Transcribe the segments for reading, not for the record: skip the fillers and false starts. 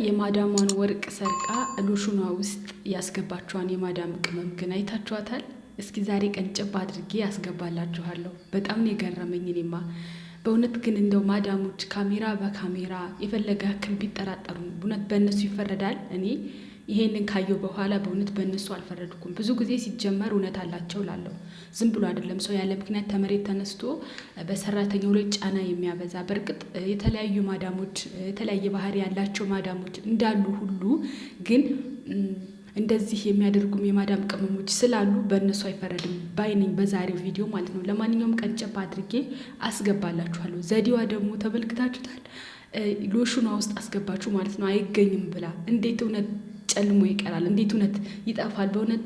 የማዳሟን ወርቅ ሰርቃ ሎሽኗ ውስጥ ያስገባችኋን የማዳም ቅመም ግን አይታችኋታል? እስኪ ዛሬ ቀንጨብ አድርጌ ያስገባላችኋለሁ። በጣም ነው የገረመኝ እኔማ በእውነት። ግን እንደው ማዳሞች ካሜራ በካሜራ የፈለገ ያክል ቢጠራጠሩ እውነት በእነሱ ይፈረዳል? እኔ ይሄንን ካየሁ በኋላ በእውነት በእነሱ አልፈረድኩም። ብዙ ጊዜ ሲጀመር እውነት አላቸው ላለሁ ዝም ብሎ አይደለም ሰው ያለ ምክንያት ተመሬት ተነስቶ በሰራተኛው ላይ ጫና የሚያበዛ። በእርግጥ የተለያዩ ማዳሞች፣ የተለያየ ባህሪ ያላቸው ማዳሞች እንዳሉ ሁሉ ግን እንደዚህ የሚያደርጉም የማዳም ቅመሞች ስላሉ በእነሱ አይፈረድም ባይ ነኝ በዛሬው ቪዲዮ ማለት ነው። ለማንኛውም ቀንጨብ አድርጌ አስገባላችኋለሁ። ዘዴዋ ደግሞ ተመልክታችሁታል። ሎሽኗ ውስጥ አስገባችሁ ማለት ነው። አይገኝም ብላ እንዴት እውነት ጨልሞ ይቀራል? እንዴት እውነት ይጠፋል? በእውነት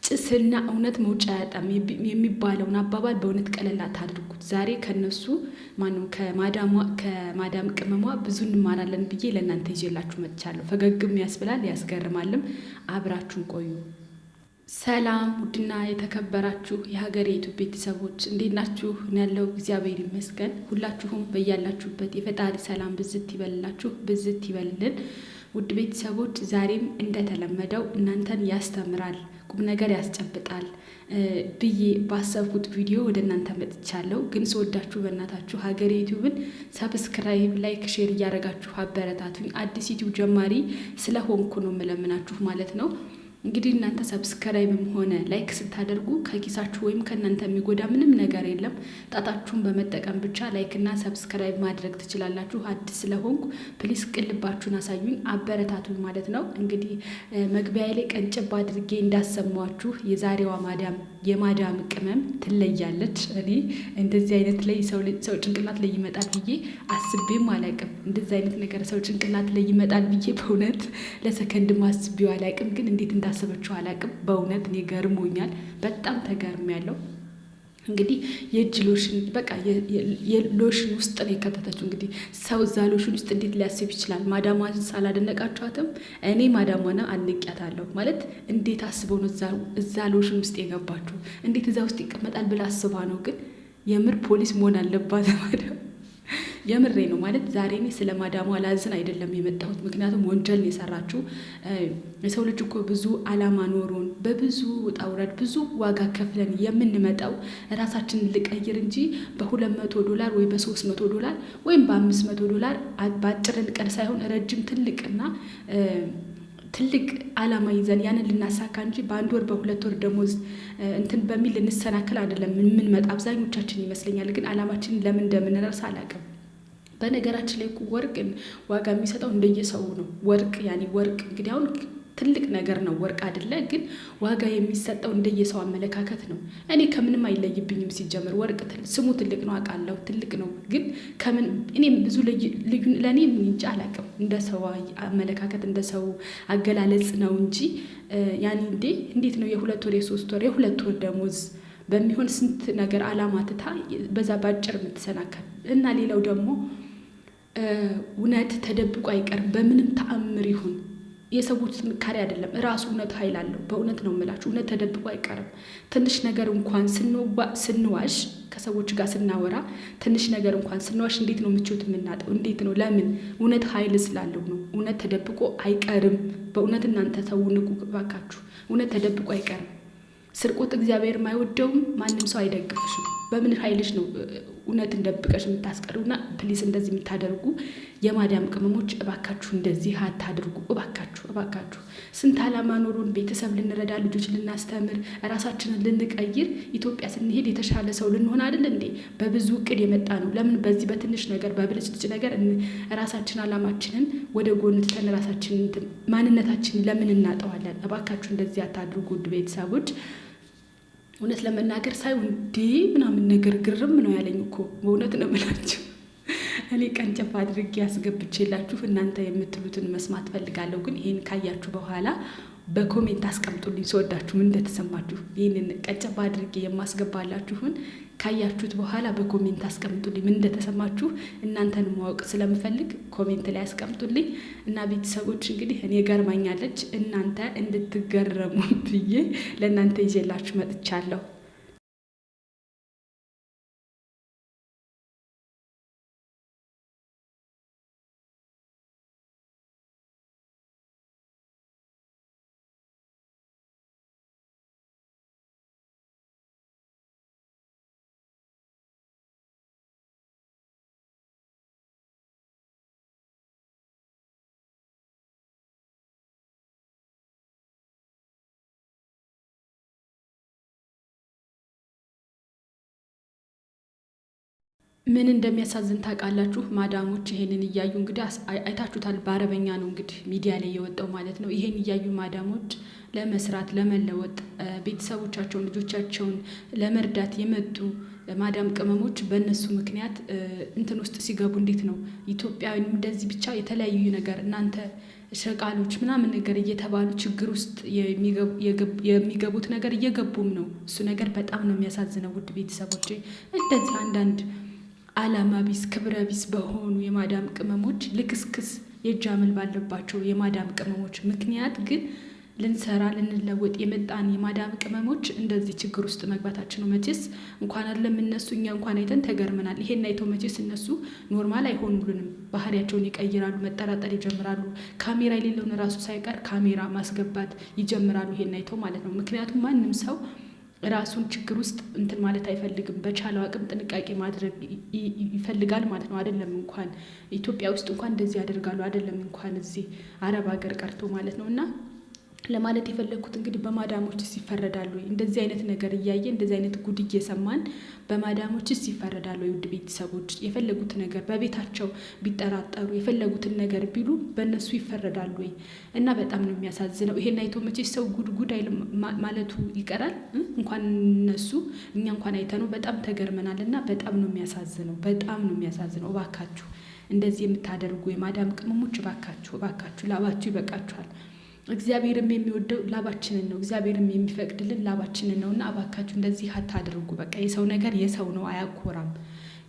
ጭስና እውነት መውጫ አያጣም የሚባለውን አባባል በእውነት ቀለል አታድርጉት። ዛሬ ከነሱ ማነው ከማዳም ቅመሟ ብዙ እንማራለን ብዬ ለእናንተ ይዤላችሁ መጥቻለሁ። ፈገግም ያስብላል ያስገርማልም። አብራችሁን ቆዩ። ሰላም ውድና የተከበራችሁ የሀገሬ YouTube ቤተሰቦች፣ እንዴት ናችሁ? እኔ ያለው እግዚአብሔር ይመስገን። ሁላችሁም በያላችሁበት የፈጣሪ ሰላም ብዝት ይበልላችሁ፣ ብዝት ይበልልን። ውድ ቤተሰቦች፣ ዛሬም እንደተለመደው እናንተን ያስተምራል፣ ቁም ነገር ያስጨብጣል ብዬ ባሰብኩት ቪዲዮ ወደ እናንተ መጥቻለሁ። ግን ስወዳችሁ በእናታችሁ ሀገሬ YouTube ን subscribe፣ like፣ share እያደረጋችሁ አበረታቱኝ። አዲስ YouTube ጀማሪ ስለሆንኩ ነው የምለምናችሁ ማለት ነው። እንግዲህ እናንተ subscribe ም ሆነ like ስታደርጉ ከኪሳችሁ ወይም ከእናንተ የሚጎዳ ምንም ነገር የለም። ጣታችሁን በመጠቀም ብቻ like ና subscribe ማድረግ ትችላላችሁ። አዲስ ስለሆንኩ please ቅልባችሁን አሳዩኝ፣ አበረታቱኝ ማለት ነው። እንግዲህ መግቢያ ላይ ቀንጭብ አድርጌ እንዳሰሟችሁ የዛሬዋ ማዳም የማዳም ቅመም ትለያለች። እኔ እንደዚህ አይነት ላይ ሰው ጭንቅላት ላይ ይመጣል ብዬ አስቤም አላቅም። እንደዚህ አይነት ነገር ሰው ጭንቅላት ላይ ይመጣል ብዬ በእውነት ለሰከንድም አስቤው አላቅም። ግን እንዴት እንዳሰበችው አላቅም። በእውነት እኔ ገርሞኛል። በጣም ተገርሜያለሁ። እንግዲህ የእጅ ሎሽን፣ በቃ የሎሽን ውስጥ ነው የከተተችው። እንግዲህ ሰው እዛ ሎሽን ውስጥ እንዴት ሊያስብ ይችላል? ማዳሟን ሳላደነቃችኋትም እኔ ማዳሟን አድንቂያታለሁ። ማለት እንዴት አስበው ነው እዛ ሎሽን ውስጥ የገባችው? እንዴት እዛ ውስጥ ይቀመጣል ብላ አስባ ነው? ግን የምር ፖሊስ መሆን አለባት ማዳም። የምሬ ነው። ማለት ዛሬ እኔ ስለ ማዳሟ ላዝን አይደለም የመጣሁት፣ ምክንያቱም ወንጀል ነው የሰራችው። የሰው ልጅ እኮ ብዙ አላማ ኖሮን በብዙ ውጣ ውረድ ብዙ ዋጋ ከፍለን የምንመጣው ራሳችንን ልቀይር እንጂ በ200 ዶላር ወይ በ300 ዶላር ወይም በ500 ዶላር በአጭር ቀን ሳይሆን ረጅም ትልቅና ትልቅ አላማ ይዘን ያንን ልናሳካ እንጂ በአንድ ወር በ2 ወር ደሞዝ እንትን በሚል ልንሰናከል አይደለም የምንመጣ አብዛኞቻችን ይመስለኛል። ግን አላማችንን ለምን እንደምንረሳ አላውቅም። በነገራችን ላይ ወርቅ ዋጋ የሚሰጠው እንደየሰው ነው። ወርቅ ያኔ ወርቅ እንግዲህ አሁን ትልቅ ነገር ነው ወርቅ አይደለ? ግን ዋጋ የሚሰጠው እንደየሰው አመለካከት ነው። እኔ ከምንም አይለይብኝም። ሲጀምር ወርቅ ስሙ ትልቅ ነው አውቃለሁ፣ ትልቅ ነው። ግን ከምን እኔም ብዙ ልዩ ለእኔ እንጃ አላውቅም። እንደ ሰው አመለካከት እንደ ሰው አገላለጽ ነው እንጂ ያኔ እንዴ እንዴት ነው የ2 ወር የ3 ወር የ2 ወር ደሞዝ በሚሆን ስንት ነገር አላማ ትታ በዛ ባጭር የምትሰናከል? እና ሌላው ደግሞ እውነት ተደብቆ አይቀርም በምንም ተአምር ይሁን። የሰዎች ጥንካሬ አይደለም፣ እራሱ እውነት ኃይል አለው። በእውነት ነው የምላችሁ፣ እውነት ተደብቆ አይቀርም። ትንሽ ነገር እንኳን ስንዋሽ፣ ከሰዎች ጋር ስናወራ ትንሽ ነገር እንኳን ስንዋሽ እንዴት ነው ምቾት የምናጠው? እንዴት ነው? ለምን? እውነት ኃይል ስላለው ነው። እውነት ተደብቆ አይቀርም። በእውነት እናንተ ሰው ንቁ እባካችሁ። እውነት ተደብቆ አይቀርም። ስርቆት እግዚአብሔር አይወደውም። ማንም ሰው አይደግፍሽም። በምን ኃይልሽ ነው እውነትን ደብቀሽ የምታስቀሪው? እና please እንደዚህ የምታደርጉ የማዳም ቅመሞች እባካችሁ እንደዚህ አታድርጉ። እባካችሁ፣ እባካችሁ። ስንት ዓላማ ኖሮን ቤተሰብ ልንረዳ፣ ልጆች ልናስተምር፣ ራሳችንን ልንቀይር፣ ኢትዮጵያ ስንሄድ የተሻለ ሰው ልንሆን አይደል እንዴ? በብዙ እቅድ የመጣ ነው። ለምን በዚህ በትንሽ ነገር በብልጭልጭ ነገር ራሳችን ዓላማችንን ወደ ጎን ትተን ራሳችንን ማንነታችንን ለምን እናጠዋለን? እባካችሁ እንደዚህ አታድርጉ ውድ ቤተሰቦች። እውነት ለመናገር ሳይ እንዴ ምናምን ነገር ግርም ነው ያለኝ እኮ፣ በእውነት ነው የምላችሁ። እኔ ቀንጨብ አድርጌ አስገብቼላችሁ እናንተ የምትሉትን መስማት ፈልጋለሁ። ግን ይህን ካያችሁ በኋላ በ comment አስቀምጡልኝ ስወዳችሁ ምን እንደተሰማችሁ። ይህንን ቀንጨብ አድርጌ የማስገባላችሁን ካያችሁት በኋላ በ comment አስቀምጡልኝ ምን እንደተሰማችሁ፣ እናንተን ማወቅ ስለምፈልግ comment ላይ አስቀምጡልኝ። እና ቤተሰቦች፣ እንግዲህ እኔ ገርማኛለች፣ እናንተ እንድትገረሙ ብዬ ለእናንተ ይዤላችሁ መጥቻለሁ። ምን እንደሚያሳዝን ታውቃላችሁ? ማዳሞች ይሄንን እያዩ እንግዲህ አይታችሁታል። በአረበኛ ነው እንግዲህ ሚዲያ ላይ የወጣው ማለት ነው። ይሄን እያዩ ማዳሞች ለመስራት ለመለወጥ፣ ቤተሰቦቻቸውን ልጆቻቸውን ለመርዳት የመጡ ማዳም ቅመሞች በእነሱ ምክንያት እንትን ውስጥ ሲገቡ እንዴት ነው ኢትዮጵያ እንደዚህ ብቻ የተለያዩ ነገር እናንተ ሸቃሎች ምናምን ነገር እየተባሉ ችግር ውስጥ የሚገቡት ነገር እየገቡም ነው። እሱ ነገር በጣም ነው የሚያሳዝነው። ውድ ቤተሰቦቼ፣ እንደዚህ አንዳንድ አላማ ቢስ ክብረ ቢስ በሆኑ የማዳም ቅመሞች፣ ልክስክስ የእጅ አመል ባለባቸው የማዳም ቅመሞች ምክንያት ግን ልንሰራ ልንለወጥ የመጣን የማዳም ቅመሞች እንደዚህ ችግር ውስጥ መግባታችን ነው። መቼስ እንኳን አይደለም እነሱ፣ እኛ እንኳን አይተን ተገርመናል። ይሄን አይተው መቼስ እነሱ normal አይሆኑልንም። ባህሪያቸውን ይቀይራሉ፣ መጠራጠር ይጀምራሉ። ካሜራ የሌለውን ራሱ ሳይቀር ካሜራ ማስገባት ይጀምራሉ። ይሄን አይተው ማለት ነው። ምክንያቱም ማንም ሰው ራሱን ችግር ውስጥ እንትን ማለት አይፈልግም። በቻለው አቅም ጥንቃቄ ማድረግ ይፈልጋል ማለት ነው። አይደለም እንኳን ኢትዮጵያ ውስጥ እንኳን እንደዚህ ያደርጋሉ፣ አይደለም እንኳን እዚህ አረብ ሀገር ቀርቶ ማለት ነው። እና ለማለት የፈለግኩት እንግዲህ በማዳሞችስ ይፈረዳሉ ወይ? እንደዚህ አይነት ነገር እያየ፣ እንደዚህ አይነት ጉድ እየሰማን በማዳሞችስ ይፈረዳሉ ወይ? ውድ ቤተሰቦች፣ የፈለጉት ነገር በቤታቸው ቢጠራጠሩ፣ የፈለጉትን ነገር ቢሉ በእነሱ ይፈረዳሉ ወይ? እና በጣም ነው የሚያሳዝነው። ይሄን አይቶ መቼስ ሰው ጉድ ጉድ አይልም ማለቱ ይቀራል። እንኳን እነሱ እኛ እንኳን አይተነው በጣም ተገርመናል። እና በጣም ነው የሚያሳዝነው። በጣም ነው የሚያሳዝነው። እባካችሁ እንደዚህ የምታደርጉ የማዳም ቅመሞች፣ እባካችሁ እባካችሁ ላባችሁ ይበቃችኋል። እግዚአብሔርም የሚወደው ላባችንን ነው። እግዚአብሔርም የሚፈቅድልን ላባችንን ነው። እና እባካችሁ እንደዚህ አታድርጉ። በቃ የሰው ነገር የሰው ነው፣ አያኮራም።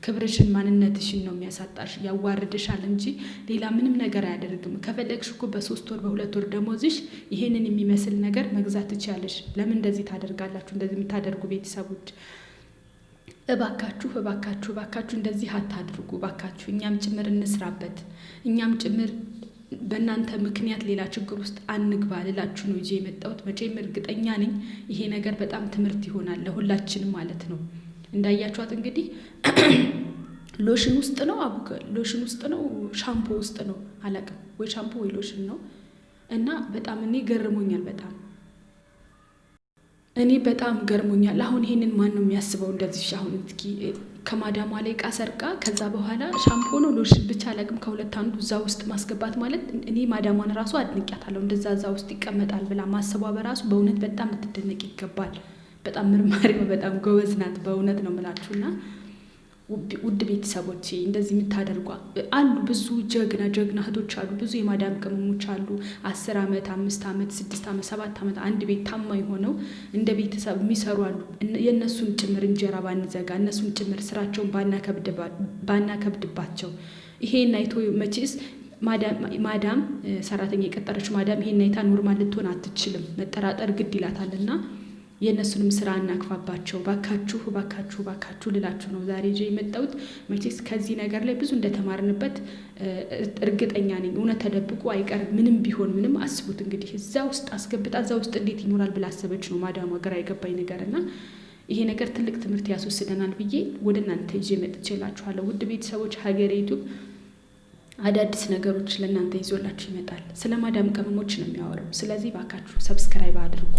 ክብርሽን ማንነትሽን ነው የሚያሳጣሽ፣ ያዋርድሻል እንጂ ሌላ ምንም ነገር አያደርግም። ከፈለግሽ እኮ በ3 ወር በ2 ወር ደሞዝሽ ይሄንን የሚመስል ነገር መግዛት ትችያለሽ። ለምን እንደዚህ ታደርጋላችሁ? እንደዚህ የምታደርጉ ቤተሰቦች፣ እባካችሁ እባካችሁ እባካችሁ እንደዚህ አታድርጉ። እባካችሁ እኛም ጭምር እንስራበት። እኛም ጭምር በእናንተ ምክንያት ሌላ ችግር ውስጥ አንግባ ልላችሁ ነው ይዤ የመጣሁት። መቼም እርግጠኛ ነኝ ይሄ ነገር በጣም ትምህርት ይሆናል ለሁላችንም ማለት ነው። እንዳያችኋት እንግዲህ ሎሽን ውስጥ ነው፣ አቡከ ሎሽን ውስጥ ነው፣ ሻምፖ ውስጥ ነው፣ አላቅም፣ ወይ ሻምፖ ወይ ሎሽን ነው። እና በጣም እኔ ገርሞኛል። በጣም እኔ በጣም ገርሞኛል። አሁን ይሄንን ማን ነው የሚያስበው? እንደዚህ አሁን እስኪ ከማዳሟ ላይ እቃ ሰርቃ ከዛ በኋላ ሻምፖ ነው ሎሽን ብቻ አላቅም፣ ከሁለት አንዱ እዛ ውስጥ ማስገባት ማለት እኔ ማዳሟን ራሱ አድንቂያታለሁ። እንደዛ እዛ ውስጥ ይቀመጣል ብላ ማሰቧ በራሱ በእውነት በጣም ልትደነቅ ይገባል። በጣም ምርማሪው በጣም ጎበዝ ናት። በእውነት ነው የምላችሁና ውድ ቤተሰቦቼ፣ እንደዚህ የምታደርጉ አሉ። ብዙ ጀግና ጀግና እህቶች አሉ። ብዙ የማዳም ቅመሞች አሉ። 10 ዓመት፣ 5 ዓመት፣ 6 ዓመት፣ 7 ዓመት አንድ ቤት ታማኝ ሆነው እንደ ቤተሰብ የሚሰሩ አሉ። የእነሱን ጭምር እንጀራ ባንዘጋ፣ እነሱን ጭምር ስራቸውን ባናከብድባቸው። ይሄን አይቶ መቼስ ማዳም ሰራተኛ የቀጠረችው ማዳም ይሄን አይታ normal ልትሆን አትችልም። መጠራጠር ግድ ይላታል። እና የእነሱንም ስራ እናክፋባቸው። ባካችሁ ባካችሁ ባካችሁ ልላችሁ ነው ዛሬ ይዤ የመጣሁት። መቼስ ከዚህ ነገር ላይ ብዙ እንደተማርንበት እርግጠኛ ነኝ። እውነት ተደብቆ አይቀርም። ምንም ቢሆን ምንም አስቡት እንግዲህ እዛ ውስጥ አስገብጣ እዛ ውስጥ እንዴት ይኖራል ብላ አሰበች ነው ማዳሟ ግራ የገባኝ ነገር። እና ይሄ ነገር ትልቅ ትምህርት ያስወስደናል ብዬ ወደ እናንተ ይዤ መጥቼላችኋለሁ። ውድ ቤተሰቦች፣ ሀገሬ ዩቱብ አዳዲስ ነገሮች ለእናንተ ይዞላችሁ ይመጣል። ስለ ማዳም ቅመሞች ነው የሚያወራው። ስለዚህ ባካችሁ subscribe አድርጉ።